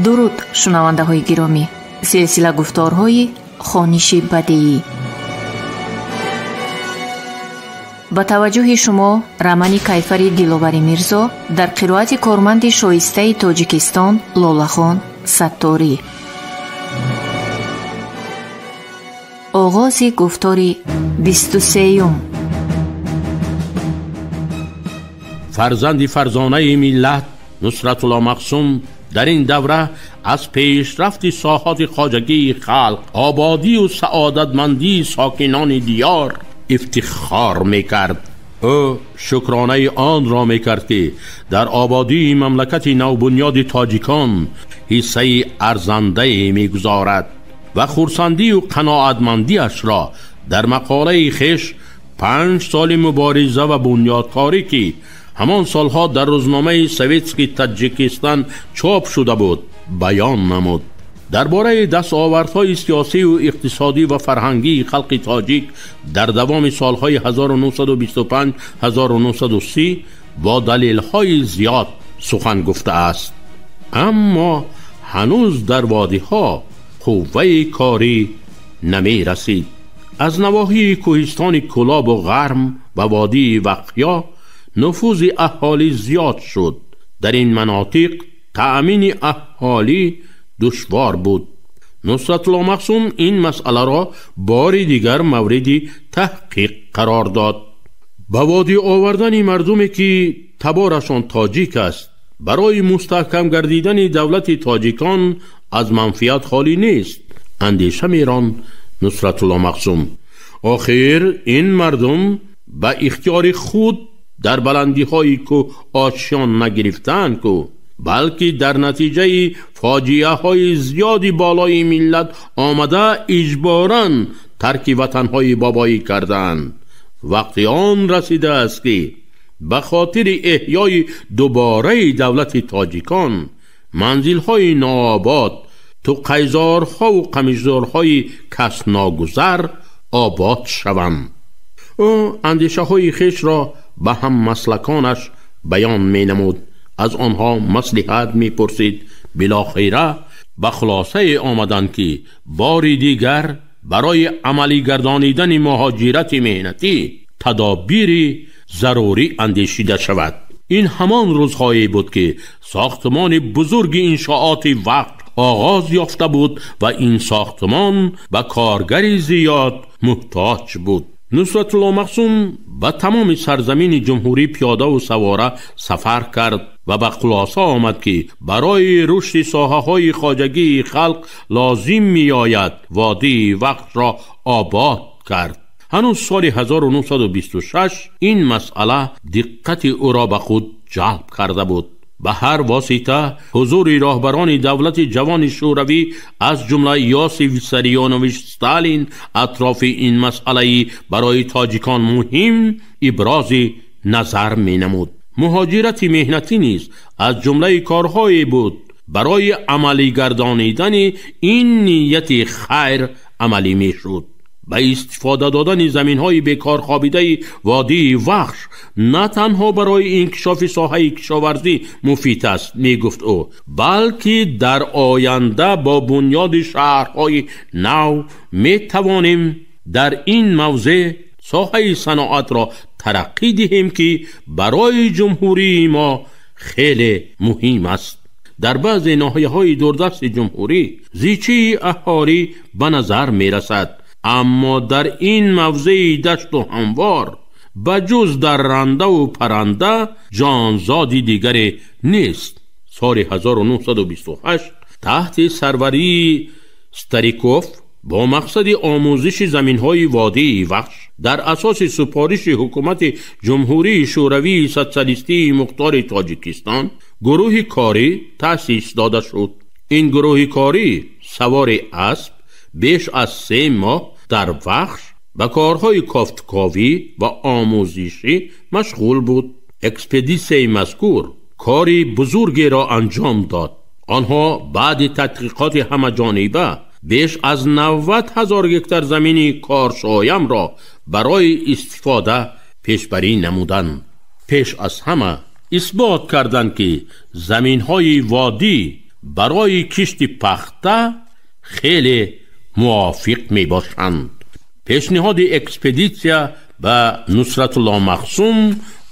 Дуруд, шунавандаҳои гиромӣ. Силсила гуфторҳои хониши бадеӣ. Ба таваҷҷӯҳи шумо романи Кайфари Диловари Мирзо дар қироати корманди шоистаи Тоҷикистон Лолахон Сатторӣ. Оғози гуфтори 23-юм. Фарзанди фарзонаи миллат Нусратулло Мақсум дар ин давра аз пешрафти соҳати хоҷагии халқ, ободию саодатмандии сокинони диёр ифтихор мекард. Ӯ шукронаи онро мекард, ки дар ободии мамлакати навбунёди тоҷикон ҳиссаи арзандае мегузорад ва хурсандию қаноатмандиашро дар мақолаи хеш 5 соли мубориза ва бунёдкорӣ, ки ҳамон солҳо дар рӯзномаи Советский Таджикистан чоп шуда буд, баён намуд. Дар бораи дастовардҳои сиёсию иқтисодӣ ва фарҳангии халқи тоҷик дар давоми солҳои 1925-1930 бо далелҳои зиёд сухан гуфтааст. Аммо ҳанӯз дар водиҳо қувваи корӣ намерасид. Аз навоҳии кӯҳистони Кӯлобу Ғарм ва водии Вақё нуфузи аҳолӣ зиёд шуд. Дар ин манотиқ таъмини аҳолӣ душвор буд. Нусратулло Мақсум ин масъаларо бори дигар мавриди таҳқиқ қарор дод. Ба водӣ овардани мардуме, ки таборашон тоҷик аст, барои мустаҳкам гардидани давлати тоҷикон аз манфиат холӣ нест, андеша меронд Нусратулло Мақсум. Охир ин мардум ба ихтиёри худ дар баландиҳои кӯҳ ошён нагирифтаанд ку, балки дар натиҷаи фоҷиаҳои зиёди болои миллат омада иҷборан тарки ватанҳои бобоӣ кардаанд. Вақти он расидааст, ки ба хотири эҳёи дубораи давлати тоҷикон манзилҳои нообод, туқайзорҳову қамишзорҳои касногузар обод шаванд. Ӯ андешаҳои хешро ба ҳаммаслаконаш баён менамуд, аз онҳо маслиҳат мепурсид. Билохира ба хулосае омаданд, ки бори дигар барои амалӣ гардонидани муҳоҷирати меҳнатӣ тадобири зарурӣ андешида шавад. Ин ҳамон рӯзҳое буд, ки сохтмони бузурги иншооти вақт оғоз ёфта буд ва ин сохтмон ба коргари зиёд муҳтоҷ буд. Нусратулло Мақсум ба тамоми сарзамини ҷумҳурӣ пиёдаву савора сафар кард ва ба хулоса омад, ки барои рушди соҳаҳои хоҷагии халқ лозим меояд водии Вахшро обод кард. Ҳанӯз соли 1926 ин масъала диққати ӯро ба худ ҷалб карда буд. Ба ҳар восита ҳузури роҳбарони давлати ҷавони шӯравӣ, аз ҷумла Иосиф Виссарионович Сталин, атрофи ин масъалаи барои тоҷикон муҳим ибрози назар менамуд. Муҳоҷирати меҳнатӣ низ аз ҷумлаи корҳое буд барои амалӣ гардонидани ин нияти хайр амалӣ мешуд. Ба истифода додани заминҳои бекорхобидаи водии Вахш на танҳо барои инкишофи соҳаи кишоварзӣ муфид аст, мегуфт ӯ, балки дар оянда бо бунёди шаҳрҳои нав метавонем дар ин мавзеъ соҳаи саноатро тараққӣ диҳем, ки барои ҷумҳурии мо хеле муҳим аст. Дар баъзе ноҳияҳои дурдасти ҷумҳурӣ зичии аҳолӣ ба назар мерасад, аммо дар ин мавзеи дашту ҳамвор ба ҷуз даррандаву парранда ҷонзоди дигаре нест. Соли 1928 таҳти сарварии Стариков бо мақсади омӯзиши заминҳои водии Вахш дар асоси супориши ҳукумати Ҷумҳурии Шӯравии Социалистии Мухтори Тоҷикистон гурӯҳи корӣ таъсис дода шуд. Ин гурӯҳи корӣ савори асп беш аз 3 моҳ дар Вахш ба корҳои кофтуковӣ ва омӯзишӣ машғул буд. Экспедитсияи мазкур кори бузургеро анҷом дод. Онҳо баъди тадқиқоти ҳамаҷониба беш аз 90 ҳазор гектар замини коршоямро барои истифода пешбарӣ намуданд. Пеш аз ҳама исбот карданд, ки заминҳои водӣ барои кишти пахта хеле мувофиқ мебошанд. Пешниҳоди экспедитсия ба Нусратулло Махсум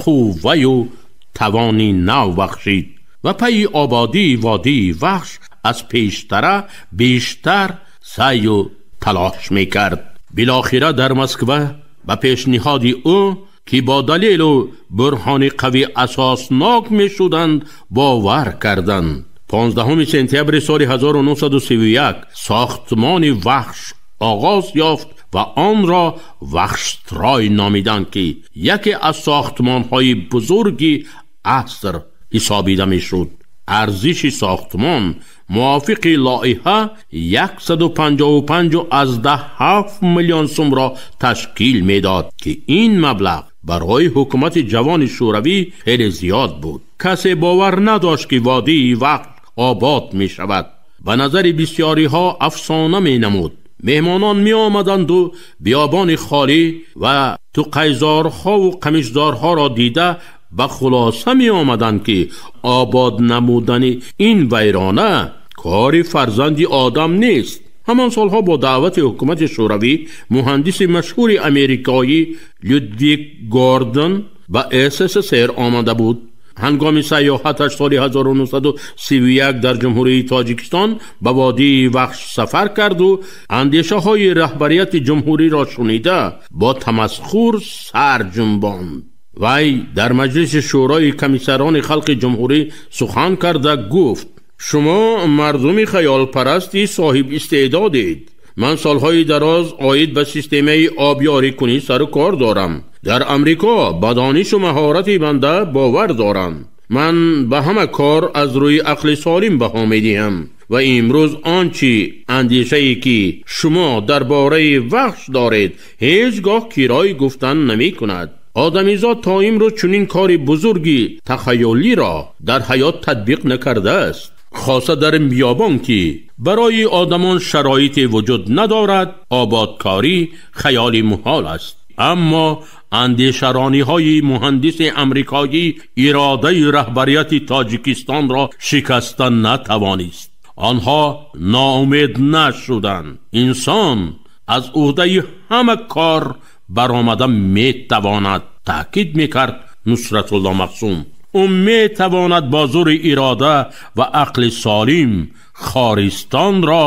қувваю тавони нав бахшид ва пайи ободии водии Вахш аз пештара бештар саъю талош мекард. Билохира дар Москва ба пешниҳоди ӯ ки бо далелу бурҳони қавӣ асоснок мешуданд бовар карданд. 15 сентябри соли 1931 сохтмони Вахш оғоз ёфт ва онро Вахшстрой номиданд, ки яке аз сохтмонҳои бузурги аср ҳисобида мешуд. Арзиши сохтмон мувофиқи лоиҳа 155,7 миллион сумро ташкил медод, ки ин маблағ барои ҳукумати ҷавони шӯравӣ хеле зиёд буд. Касе бовар надошт, ки водии Вахш обод мешавад. Ба назари бисёриҳо афсона менамуд. Меҳмонон меомаданду биёбони холӣ ва туқайзорҳову қамишзорҳоро дида ба хулоса меомаданд, ки обод намудани ин вайрона кори фарзанди одам нест. Ҳамон солҳо бо даъвати ҳукумати шӯравӣ муҳандиси машҳури америкоӣ Людвиг Гордон ба СССР омада буд. Ҳангоми сайёҳаташ соли 1931 дар Ҷумҳурии Тоҷикистон ба водии Вахш сафар карду андешаҳои раҳбарияти ҷумҳуриро шунида бо тамасхур сар ҷунбонд. Вай дар маҷлиси Шӯрои комиссарони халқи ҷумҳурӣ сухан карда гуфт: шумо мардуми хаёлпарасти соҳиб истеъдодед. Ман солҳои дароз оид ба системаи обёрикунӣ сару кор дорам. Дар Амрико ба донишу маҳорати банда бовар дорам. Ман ба ҳама кор аз рӯи ақли солим баҳо медиҳам ва имрӯз он чи андешае ки шумо дар бораи Вахш доред ҳеҷ гоҳ кирой гуфтан намекунад. Одамизод то имрӯз чунин кори бузурги тахайюлиро дар ҳаёт татбиқ накардааст, хоса дар биёбон ки барои одамон шароите вуҷуд надорад. Ободкорӣ хаёли муҳол аст. Аммо андешарониҳои муҳандиси амрикоӣ иродаи раҳбарияти Тоҷикистонро шикаста натавонист. Онҳо ноумед нашуданд. Инсон аз ӯҳдаи ҳама кор баромада метавонад, таъкид мекард Нусратулло Махсум. Ӯ метавонад бо зури ирода ва ақли солим Хористонро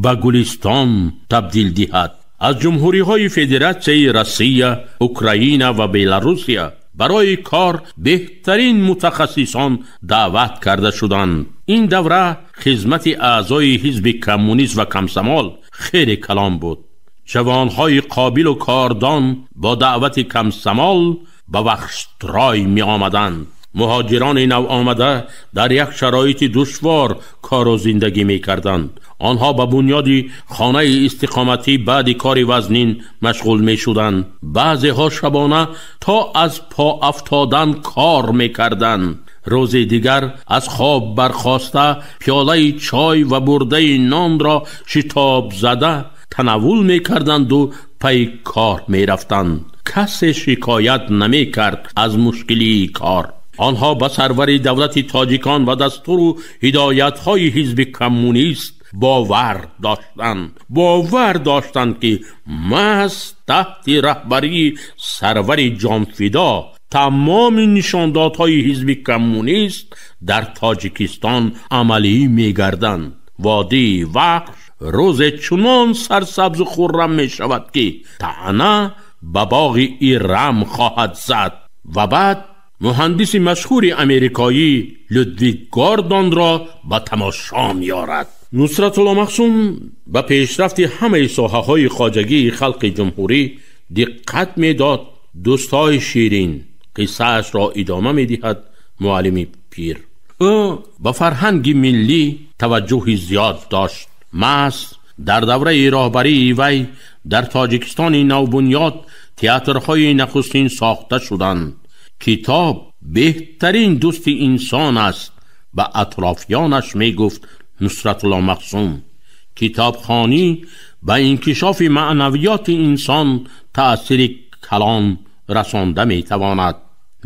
ба Гулистон табдил диҳад. Аз ҷумҳуриҳои Федератсияи Россия, Украина ва Беларусия барои кор беҳтарин мутахассисон даъват карда шуданд. Ин давра хизмати аъзои ҳизби коммунист ва комсомол хеле калон буд. Ҷавонҳои қобилу кордон бо даъвати комсомол ба Вахшстрой меомаданд. Муҳоҷирони навомада дар як шароити душвор кору зиндагӣ мекарданд. Онҳо ба бунёди хонаи истиқоматӣ баъди кори вазнин машғул мешуданд. Баъзеҳо шабона то аз по афтодан кор мекарданд. Рӯзи дигар аз хоб бархоста пиёлаи чой ва бурдаи нонро шитоб зада танаввул мекарданду пай кор мерафтанд. Касе шикоят намекард аз мушкилии кор. Онҳо ба сарвари давлати тоҷикон ва дастуру ҳидоятҳои ҳизби коммунист бовар доштанд. Бовар доштанд, ки маҳз таҳти раҳбарии сарвари ҷонфидо тамоми нишондодҳои ҳизби коммунист дар Тоҷикистон амалӣ мегарданд. Водии Вахш рӯзе чунон сарсабзу хуррам мешавад, ки таъна ба боғи Ирам хоҳад зад. Ва баъд муҳандиси машҳури америкоӣ Людвиг Гордонро ба тамошо меорад. Нусратулло Махсум ба пешрафти ҳамаи соҳаҳои хоҷагии халқи ҷумҳурӣ диққат медод. Дӯстҳои ширин қиссаашро идома медиҳад муаллими пир. Ӯ ба фарҳанги миллӣ таваҷҷӯҳи зиёд дошт. Маҳз дар давраи роҳбарии вай дар Тоҷикистони навбунёд театрҳои нахустин сохта шуданд. Китоб беҳтарин дӯсти инсон аст, ба атрофиёнаш мегуфт Нусратулло Махсум. Китобхонӣ ба инкишофи маънавиёти инсон таъсири калон расонда метавонад.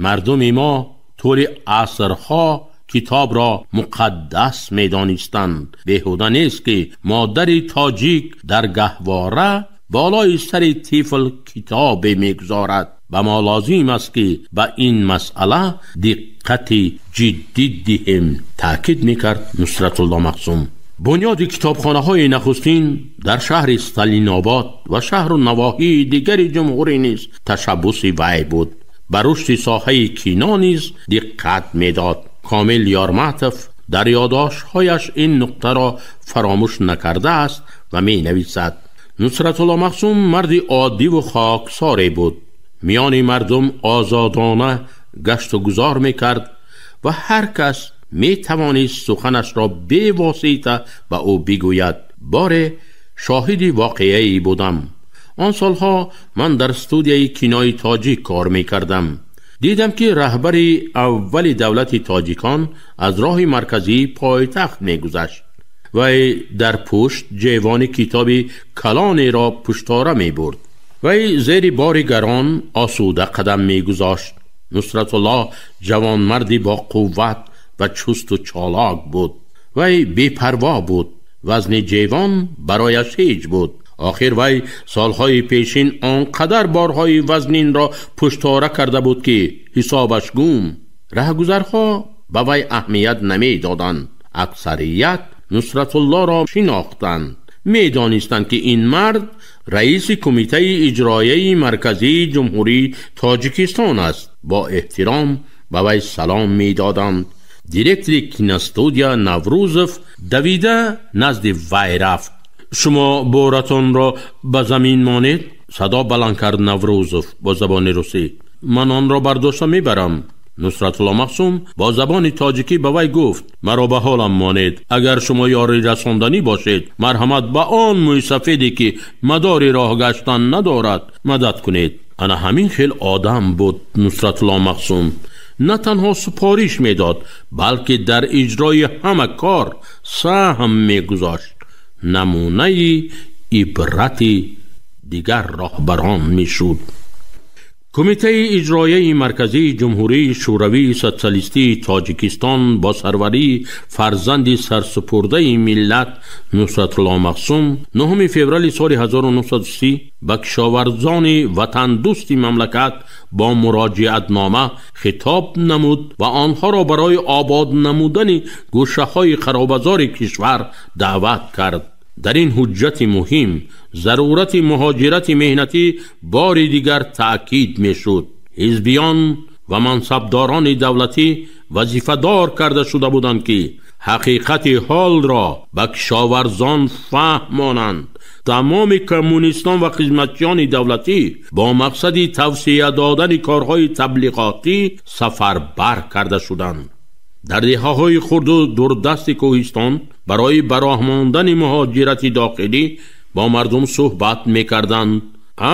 Мардуми мо тӯли асрҳо китоб ро муқаддас медонистанд. Беҳуда нест ки модари тоҷик дар гаҳвора болои сари тифл китобе мегузорад. Ба мо лозим аст ки ба ин масъала диққати ҷиддӣ диҳем, таъкид мекард Нусратулло Махсум. Бунёди китобхонаҳои нахустин дар шаҳри Сталинобод ва шаҳру навоҳии дигари ҷумҳурӣ низ ташаббуси вай буд. Ба рушди соҳаи кино низ диққат медод. Комил Ёрматов дар ёддоштҳояш ин нуқтаро фаромӯш накардааст ва менависад: Нусратулло Махсум марди оддиву хоксоре буд. Миёни мардум озодона гашту гузор мекард ва ҳар кас метавонист суханашро бевосита ба ӯ бигӯяд. Боре шоҳиди воқеае будам. Он солҳо ман дар студияи кинои тоҷик кор мекардам. Дидам ки раҳбари аввали давлати тоҷикон аз роҳи марказии пойтахт мегузашт. Вай дар пушт ҷевони китоби калонеро пуштора мебурд. Вай зери бори гарон осуда қадам мегузошт. Нусратулло ҷавонмарди бо қувват ва чусту чолок буд. Вай бепарво буд. Вазни ҷевон барояш ҳеҷ буд. Охир вай солҳои пешин он қадар борҳои вазнинро пуштора карда буд ки ҳисобаш гум. Раҳгузарҳо ба вай аҳамият намедоданд. Аксарият Нусратуллоро шинохтанд. Медонистанд ки ин мард раиси кумитаи иҷроияи марказии ҷумҳурии Тоҷикистон аст. Бо эҳтиром ба вай салом медоданд. Директори киностудия Наврӯзов давида назди вай рафт. Шумо боратонро ба замин монед? Садо баланд кард Наврӯзов бо забони русӣ. Ман онро бардошта мебарам. Нусратулло Махсум бо забони тоҷикӣ ба вай гуфт: маро ба ҳолам монед. Агар шумо ёри расонданӣ бошед, марҳамат ба он мӯйсафеде ки мадори роҳ гаштан надорад мадад кунед. Ана ҳамин хел одам буд Нусратулло Махсум. На танҳо супориш медод, балки дар иҷрои ҳама кор саҳм мегузошт. Намунаи ибрати дигар роҳбарон мешуд. Кумитаи иҷроияи марказии ҷумҳурии Шӯравии Социалистии Тоҷикистон бо сарварии фарзанди сарсупурдаи миллат Нусратулло Махсум 9 феврали соли 1930 ба кишоварзони ватандӯсти мамлакат бо муроҷиатнома хитоб намуд ва онҳоро барои обод намудани гӯшаҳои харобазори кишвар даъват кард. Дар ин ҳуҷҷати муҳим зарурати муҳоҷирати меҳнатӣ бори дигар таъкид мешуд. Ҳизбиён ва мансабдорони давлатӣ вазифадор карда шуда буданд ки ҳақиқати ҳолро ба кишоварзон фаҳмонанд. Тамоми коммунистон ва хизматчиёни давлатӣ бо мақсади тавсия додани корҳои таблиғотӣ сафарбар карда шуданд. Дар деҳаҳои хурду дурдасти кӯҳистон барои ба роҳ мондани муҳоҷирати дохилӣ бо мардум суҳбат мекарданд,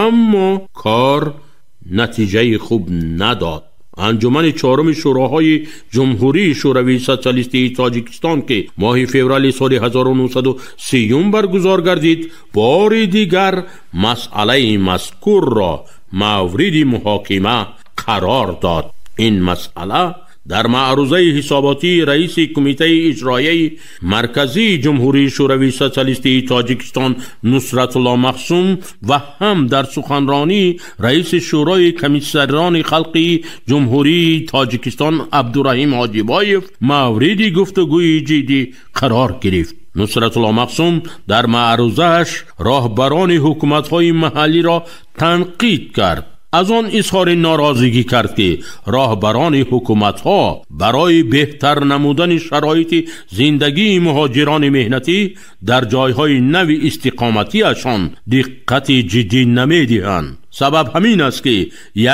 аммо кор натиҷаи хуб надод. Анҷумани чоруми шӯроҳои ҷумҳурии Шӯравии Социалистии Тоҷикистон ки моҳи феврали соли 1930 баргузор гардид, бори дигар масъалаи мазкурро мавриди муҳокима қарор дод. Ин масъала дар маърузаи ҳисоботии раиси кумитаи иҷроияи марказии ҷумҳурии Шӯравии Социалистии Тоҷикистон Нусратулло Махсум ва ҳам дар суханронии раиси шӯрои комиссарони халқии ҷумҳурии Тоҷикистон Абдураҳим Ҳоҷибоев мавриди гуфтугӯи ҷиддӣ қарор гирифт. Нусратулло Махсум дар маърузааш роҳбарони ҳукуматҳои маҳаллиро танқид кард. Аз он изҳори норозигӣ кард ки роҳбарони ҳукуматҳо барои беҳтар намудани шароити зиндагии муҳоҷирони меҳнатӣ дар ҷойҳои нави истиқоматиашон диққати ҷиддӣ намедиҳанд. Сабаб ҳамин аст ки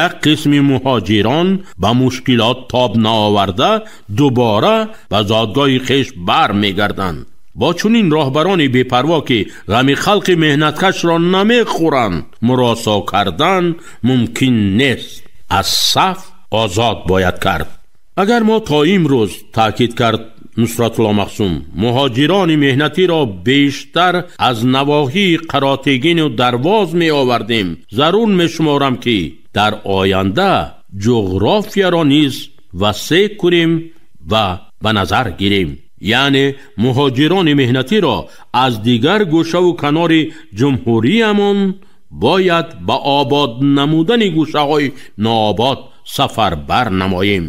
як қисми муҳоҷирон ба мушкилот тоб наоварда дубора ба зодгоҳи хеш бармегарданд. Бо чунин роҳбарони бепарво ки ғами халқи меҳнаткашро намехӯранд, муросо кардан мумкин нест. Аз саф озод бояд кард. Агар мо то имрӯз, таъкид кард Нусратулло Махсум, муҳоҷирони меҳнатиро бештар аз навоҳии Қаротегину Дарвоз меовардем, зарур мешуморам ки дар оянда ҷуғрофияро низ васеъ кунем ва ба назар гирем. Яъне муҳоҷирони меҳнатиро аз дигар гӯшаву канори ҷумҳуриямон бояд ба обод намудани гӯшаҳои нообод сафарбар намоем.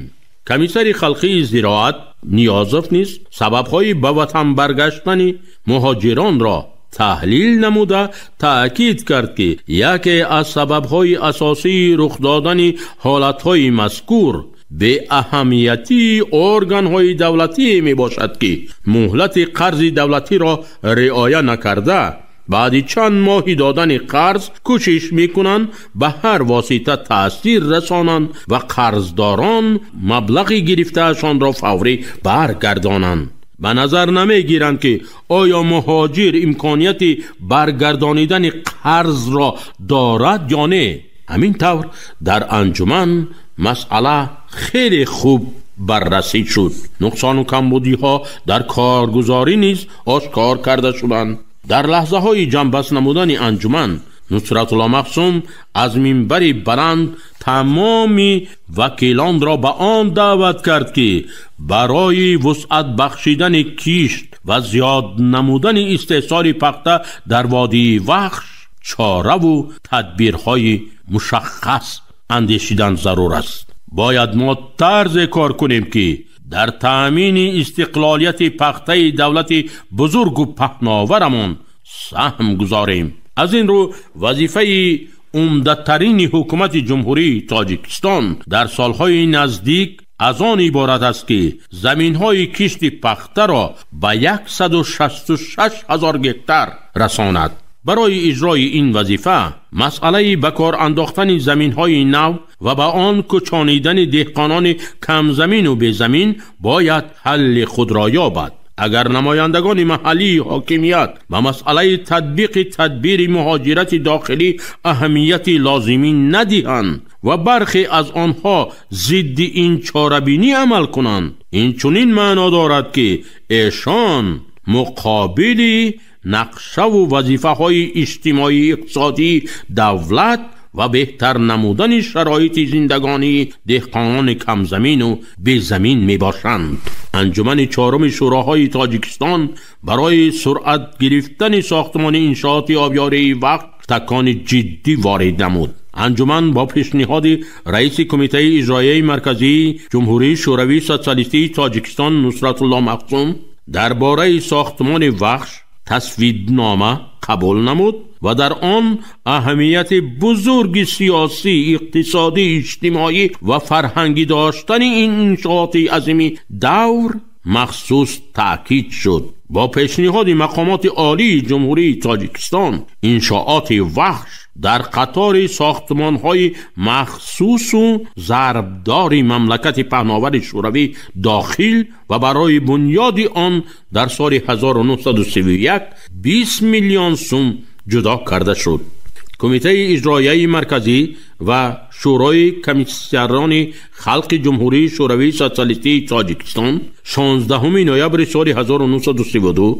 Комиссари халқии зироат Ниёзов низ сабабҳои ба ватан баргаштани муҳоҷиронро таҳлил намуда таъкид кард, ки яке аз сабабҳои асосии рух додани ҳолатҳои мазкур беаҳамиятии органҳои давлатӣ мебошад, ки муҳлати қарзи давлатиро риоя накарда баъди чанд моҳи додани қарз кӯшиш мекунанд ба ҳар восита таъсир расонанд ва қарздорон маблағи гирифтаашонро фаврӣ баргардонанд. Ба назар намегиранд, ки оё муҳоҷир имконияти баргардонидани қарзро дорад ё не. Ҳамин тавр дар анҷуман масъала хеле хуб баррасӣ шуд. Нуқсону камбудиҳо дар коргузорӣ низ ошкор карда шуданд. Дар лаҳзаҳои ҷамъбаст намудани анҷуман Нусратулло Махсум аз минбари баланд тамоми вакилонро ба он даъват кард, ки барои вусъат бахшидани кишт ва зиёд намудани истеҳсоли пахта дар водии Вахш чораву тадбирҳои мушаххас андешидан зарур аст. Бояд мо тарзе кор кунем, ки дар таъмини истиқлолияти пахтаи давлати бузургу паҳноварамон саҳм гузорем. Аз ин рӯ вазифаи умдатарини ҳукумати ҷумҳурии Тоҷикистон дар солҳои наздик аз он иборат аст, ки заминҳои кишти пахтаро ба 166 ҳазор гектар расонад. Барои иҷрои ин вазифа масъалаи ба кор андохтани заминҳои нав ва ба он кӯчонидани деҳқонони камзамину безамин бояд ҳалли худро ёбад. Агар намояндагони маҳаллии ҳокимият ба масъалаи татбиқи тадбири муҳоҷирати дохилӣ аҳамияти лозимӣ надиҳанд ва бархе аз онҳо зидди ин чорабинӣ амал кунанд, инчунин маъно дорад, ки эшон муқобили нақшаву вазифаҳои иҷтимоӣ иқтисодии давлат ва беҳтар намудани шароити зиндагонии деҳқонони камзамину безамин мебошанд. Анҷумани чоруми шӯроҳои Тоҷикистон барои суръат гирифтани сохтмони иншооти обёрии Вахш такони ҷиддӣ ворид намуд. Анҷуман бо пешниҳоди раиси Кумитаи иҷроияи марказии Ҷумҳурии Шӯравии Социалистии Тоҷикистон Нусратулло Махсум дар бораи сохтмони Вахш тасвибнома қабул намуд ва дар он аҳамияти бузурги сиёсӣ, иқтисодӣ, иҷтимоӣ ва фарҳангӣ доштани ин иншооти азими давр махсус таъкид шуд. Бо пешниҳоди мақомоти олии Ҷумҳурии Тоҷикистон иншооти Вахш дар қатори сохтмонҳои махсусу зарбдори мамлакати паҳновари Шӯравӣ дохил ва барои бунёди он дар соли 1931 20 миллион сум ҷудо карда шуд. Кумитаи иҷроияи марказӣ ва Шӯрои комиссарони халқи Ҷумҳурии Шӯравии Социалистии Тоҷикистон 16 ноябри соли 1932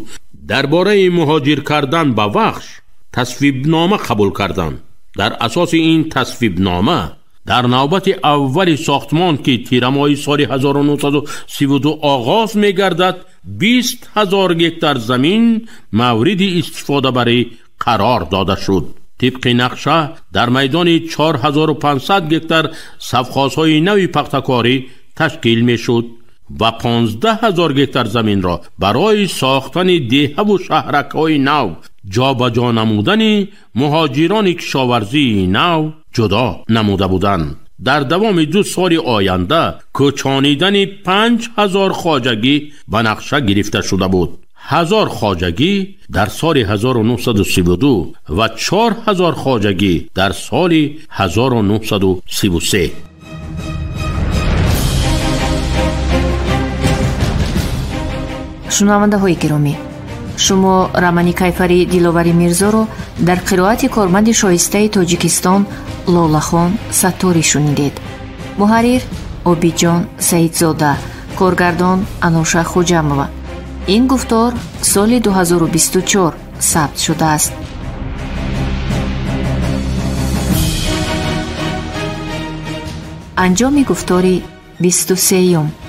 дар бораи муҳоҷир кардан ба Вахш тасвибнома қабул карданд. Дар асоси ин тасвибнома дар навбати аввали сохтмон, ки тирамоҳи соли 1932 оғоз мегардад, 20 ҳазор гектар замин мавриди истифодабарӣ қарор дода шуд. Тибқи нақша дар майдони 4500 гектар совхозҳои нави пахтакорӣ ташкил мешуд ва 15 ҳазор гектар заминро барои сохтани деҳаву шаҳракҳои нав, ҷобаҷо намудани муҳоҷирони кишоварзии нав ҷудо намуда буданд. Дар давоми 2 соли оянда кӯчонидани 5000 хоҷагӣ ба нақша гирифта шуда буд. 1000 хоҷагӣ дар соли 1932 ва 4000 хоҷагӣ дар соли 1933. Шунавандаҳои гиромӣ, шумо романи Кайфари Диловари Мирзоро дар қироати корманди шоистаи Тоҷикистон Лолахон Сатторӣ шунидед. Муҳаррир Обиҷон Саидзода, коргардон Ануша Хуҷамова. Ин гуфтор соли 2024 сабт шудааст. Анҷоми гуфтори 23-юм.